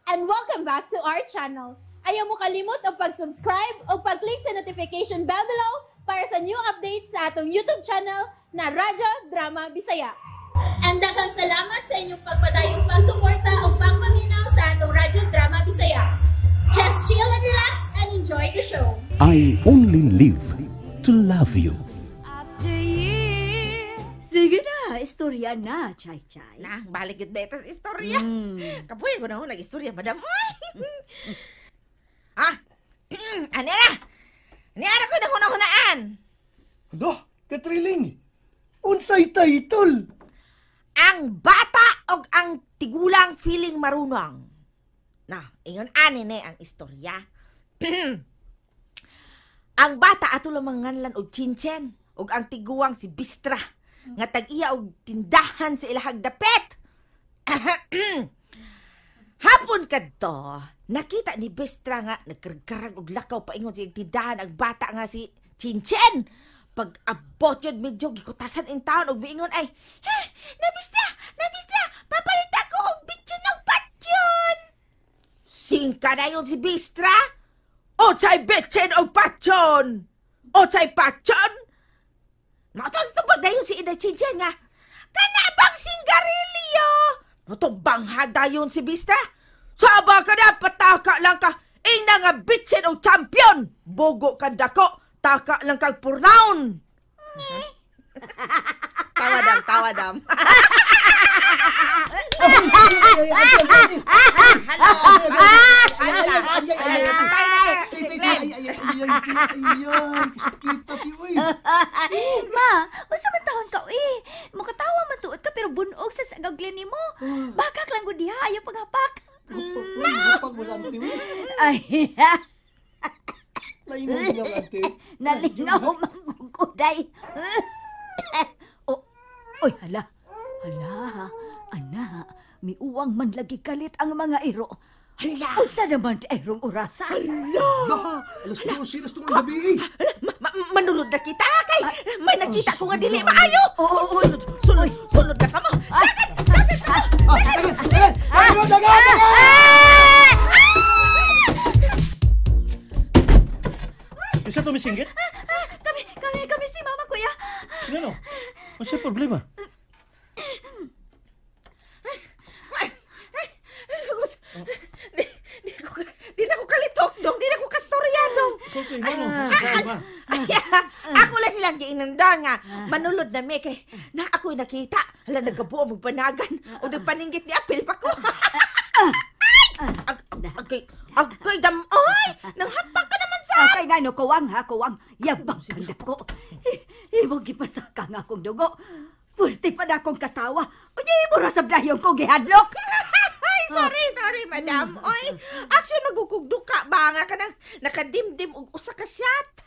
And welcome back to our channel. Ayaw mo kalimot og pag-subscribe o pag-click sa notification bell below para sa new updates sa atong YouTube channel na Radyo Drama Bisaya. And daghang salamat sa inyong pagpadayong pagsuporta o pagpaminaw sa atong Radyo Drama Bisaya. Just chill and relax and enjoy the show. I only live to love you. Sige na, istorya na, Chay Chay. Na, balik yun dito sa istorya. Kapoy ko na ako nag-istorya, madam. Uy! Ah! Ano na? Ano na ko na hunahunaan? Hala, katriling! Unsay title? Ang bata og ang tigulang feeling marunong. Na, ingon ani ni ang istorya. Ang bata ato lamang nganlan og Chinchen ug ang tiguang si Bistra nga tag-iya og tindahan sa ilahag dapit. Hapon kadto, nakita ni Bistra nga nagkargarag og lakaw paingon sa iyang tindahan ang bata nga si Chinchen. Pag abot yun medyo gikutasan in town og miingon ay, "He, nabistra, nabistra, papalit ako og bitsin og patyon." Singka na yun si Bistra. Unsay bitsin og patyon? Unsay patyon? Matutubag na yun si Inday Chinchen nga, "Kana bang singgarilyo?" Mutubang dayon si Bistra. "Saba ka na, pataka lang ka. Ingna nga bitsin og champion. Bogo ka dako, taka lang kag purnaon." Tawa dam, tawa dam. Hello. Ma, unsa man taon ka eh? Mukatawa man tuod ka pero bunog sa sagaglen nimo. Bakak lang gud diha ayaw paghapak. Ay, nalingaw mangguguday. Oh, oy hala. Hala, ana, miuwang man lagi kalit ang mga iro. Hala. Unsa naman irong orasa? Hala! Alas 12 na itong gabi. Manulod na kita kay may nakita ko nga dili maayo. Oo, Sulod, sulod, sulod na kamo. Dagan, dagan kamo. Dagan, dagan, dagan, dagan! Isa to misinggit? Kami, kami, kami si Mama, Kuya. Ano? Ano problema? Di na ko kalitok dong, di na ko kastorya dong. Sulti, ano? Ako lang silang giinandan nga manulod na mi kay na ako'y nakita. Hala, nagabuo magbanagan o nagpaninggit ni apil pa ko. Ay, agay damoy, nanghapak ka naman sa. Okay nga no, kuwang ha, kuwang. Yabang kanda ko. Imong gipasaka nga akong dugo. Purti pa na akong katawa. Unya imo ra sa dayon ko gihadlok. Ay, sorry, sorry, madam. Oy, actually magukugduka ba nga kanang nakadimdim og usa ka shot.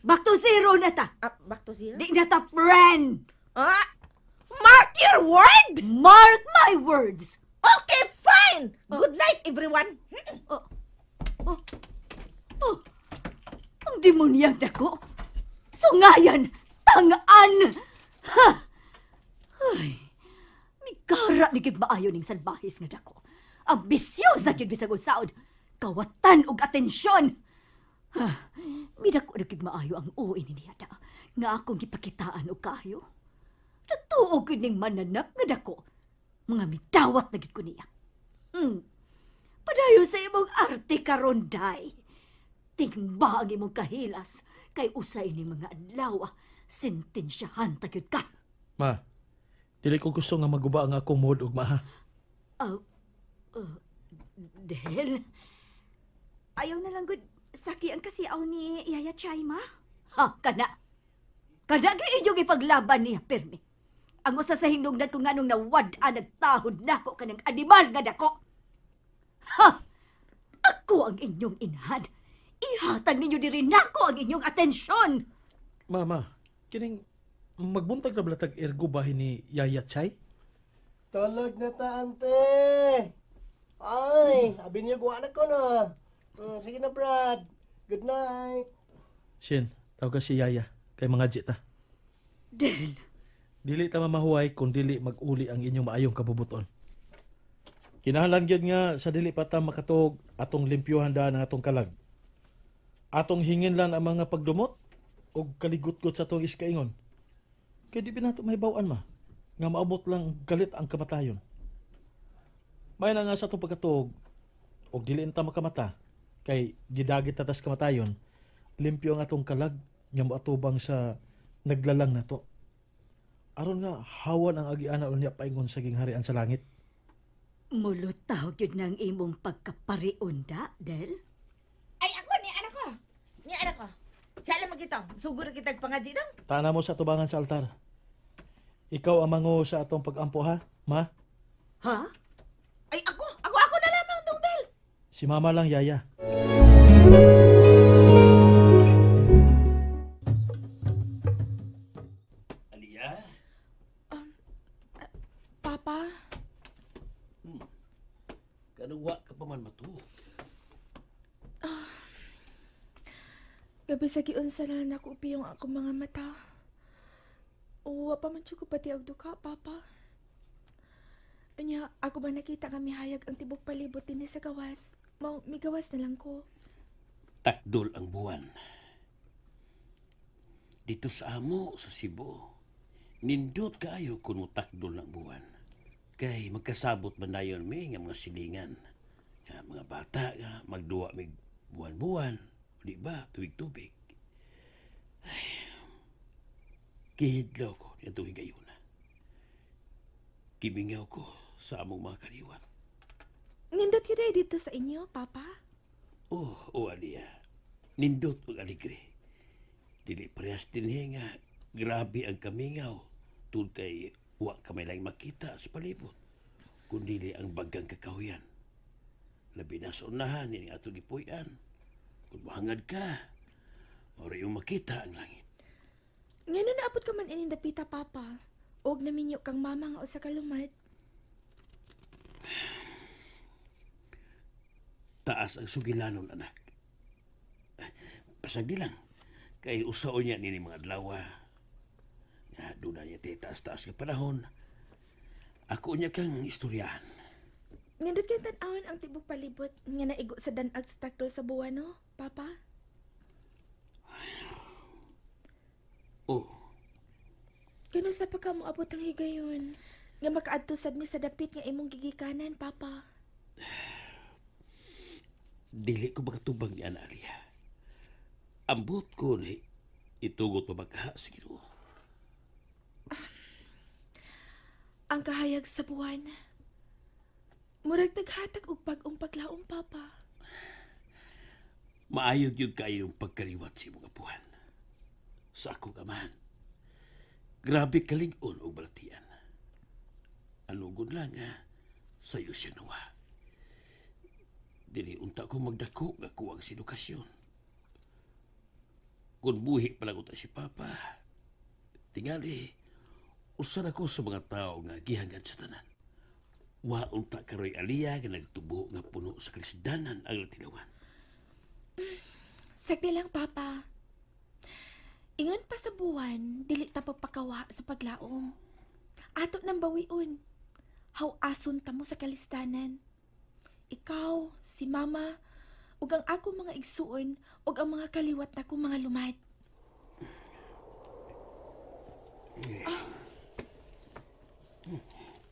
Back to zero na ta. Ah, back to zero? Di na ta friend. Ah, mark your word. Mark my words. Okay, fine. Good night, everyone. Oh. Oh. Oh. Ang demonyang dako. Sungayan, tangaan. Ha. Ay. Mikara ni gid maayo ning salbahis nga dako. Ambisyosa gyud bisag usaod. Kawatan og atensyon. Ha. Midako na gid maayo ang uwi ni niya da. Nga akong gipakitaan og kaayo. Nagtuo gyud ning mananap nga dako. Mga midawat na gid ko niya. Padayon sa imong arte karon, day. Tingba ang imong kahilas kay usay ni mga adlaw, sentensyahan ta gyud ka. Ma, dili ko gusto nga maguba ang akong mood ug ma. Del, ayaw na lang gud saki ang kasiaw ni Yaya Chay, ma. Ha, kana. Kana gyud inyong ipaglaban niya, pirmi. Ang usa sa hinungdan ko nganong nawad-an nagtahod nako kanang animal nga dako. Ha! Ako ang inyong inahan. Ihatag ninyo diri nako ang inyong atensyon. Mama, kining magbuntag na balatag ergo bahin ni Yaya Chay? Tulog na ta, ante. Ay, abi niyo kung anak ko na. Sige na, Brad. Good night. Shin, tawag si Yaya kay mga jita. Del, Dili ta mamahuay kung dili mag-uli ang inyong maayong kabubuton. Kinahanglan gyud nga sa dili pa ta makatuog atong limpyuhan daan ang atong kalag. Atong hingin lang ang mga pagdumot og kaligutgot sa atong iskaingon. Kay di binato mahibaw-an ma nga maabot lang galit ang kamatayon. May na nga sa atong pagkatuog og dili ta makamata kay gidagit ta tas kamatayon, limpyo ang atong kalag nga moatubang sa naglalang nato. Aron nga hawan ang agiana unya paingon sa gingharian sa langit. Mulutaw gyud ng imong pagkapariunda, Del. Ay, ako, ni anak ko. Ni anak ko. Siya lang magkita. Sugod na kitag pangadji dong. Tana mo sa tubangan sa altar. Ikaw ang mango sa atong pag-ampo, ha, ma? Ha? Ay, ako. Ako na lamang dong, Del. Si mama lang, yaya. Aliyah? Papa? Kanuwa ka pa man matuog. Gabi sa giunsa na lang ako upiyong akong mga mata. Uwa pa man ko pati og duka, Papa. Unya, ako ba nakita nga mihayag ang tibok palibot dinhi sa gawas? Mao, migawas na lang ko. Takdol ang buwan. Dito sa amo, sa Cebu, nindot kaayo kung mo takdol ng buwan. Kay magkasabot man dayon mi nga mga silingan. Nga mga bata nga magduwa mig buwan-buwan. Di ba? Tubig-tubig. Ay, kihidlaw ko niadtong higayuna. Kimingaw ko sa among mga kaliwat. Nindot yun ay dito sa inyo, Papa? Oh, Aliyah. Nindot og aligre. Dili parehas dinhi nga grabe ang kamingaw tungod kay wa ka may laing makita sa palibot kun dili ang bagang kakahuyan. Labi na sa unahan ini atong gipuy-an. Kung mahangad ka, mao ra imong makita ang langit. Ngano naabot ka man ining dapita, Papa? Og naminyo kang mama nga usa ka lumad. Taas ang sugilanon, anak. Pasagdi lang. Kay usaon niya nini mga adlaw. Nga doon na niya taas-taas nga panahon. Ako niya kang istoryahan. Nindot kay tan-awon ang tibok palibot nga naigo sa danag sa takdol sa buwan, no, Papa? Oh. Kano sa pa ka moabot ang higayon nga makaadto sad mi sa dapit nga imong gigikanan, Papa? Dili ko makatubang ni Ana Aliyah. Ambot ko ni itugot mabagha sa Ginoo. Ang kahayag sa buwan. Murag naghatag og bag-ong paglaom, Papa. Maayo gyud kaayo pagkaliwat sa imong apuhan. Sa akong amahan. Grabe kalig-on og balatian. Anugod lang ha, sayo siya nawa. Dili unta ko magdako nga kuwang sa edukasyon. Kung buhi pa lang unta si Papa, tingali, usa na ko sa mga tao nga gihangad sa tanan. Wa unta karoy Aliyah nga nagtubo nga puno sa kalisdanan ang latilawan. Sagdi lang, Papa. Ingon pa sa buwan, dili ta pagpakawa sa paglaom. Ato nang bawion. Haw-ason ta mo sa kalistanan. Ikaw, si Mama, ug ang ako mga igsuon, ug ang mga kaliwat na akong mga lumad.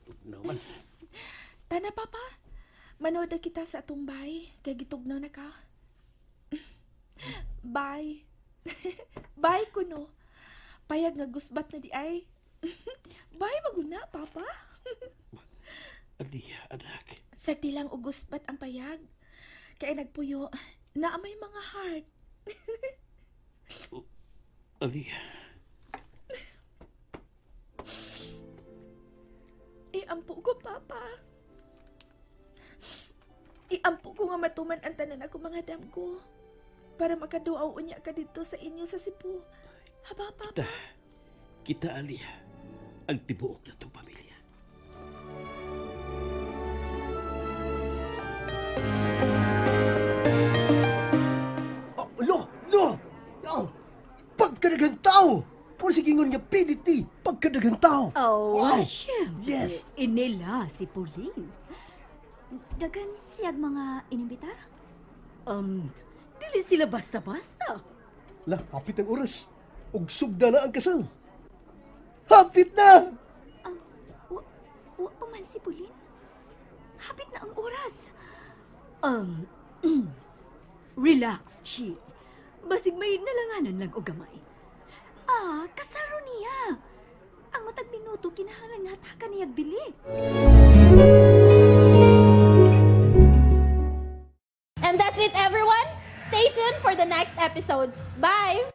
Tugnaw man. Tana, Papa. Manood na kita sa atong bay, kay gitugnaw na ka. Bye. Bye, kuno. Payag nga gusbat na di ay. Bye, maguna, Papa. Aliyah, anak. Sagdi lang og gusbat ang payag. Kaya nagpuyo, naa may mga heart. Aliyah. Iampo ko, Papa. Iampo ko nga matuman ang tanan ako mga damgo. Para makaduaw unya ka dito sa inyo sa Cebu. Haba, Papa. Kita, Aliyah, ang tibuok na itong pamilya. Oh, lo! Lo! Oh, pagkadaghang tao! Puro sige ingon nga PDT, pagkadaghang tao! Oh, Wow. syempre. Yes. Inila si Pauline. Dagan siyag mga inimbitar? Dili sila basta-basta. La, hapit ang oras. Ug sugda na ang kasal. Hapit na! Wa pa man si Pauline. Hapit na ang oras. Relax, she. Basig may nalanganan lang og gamay. Ah, kasal ro niya. Ang matag minuto kinahanglan nga hatakan niyag bili. And that's it, everyone. Stay tuned for the next episodes. Bye!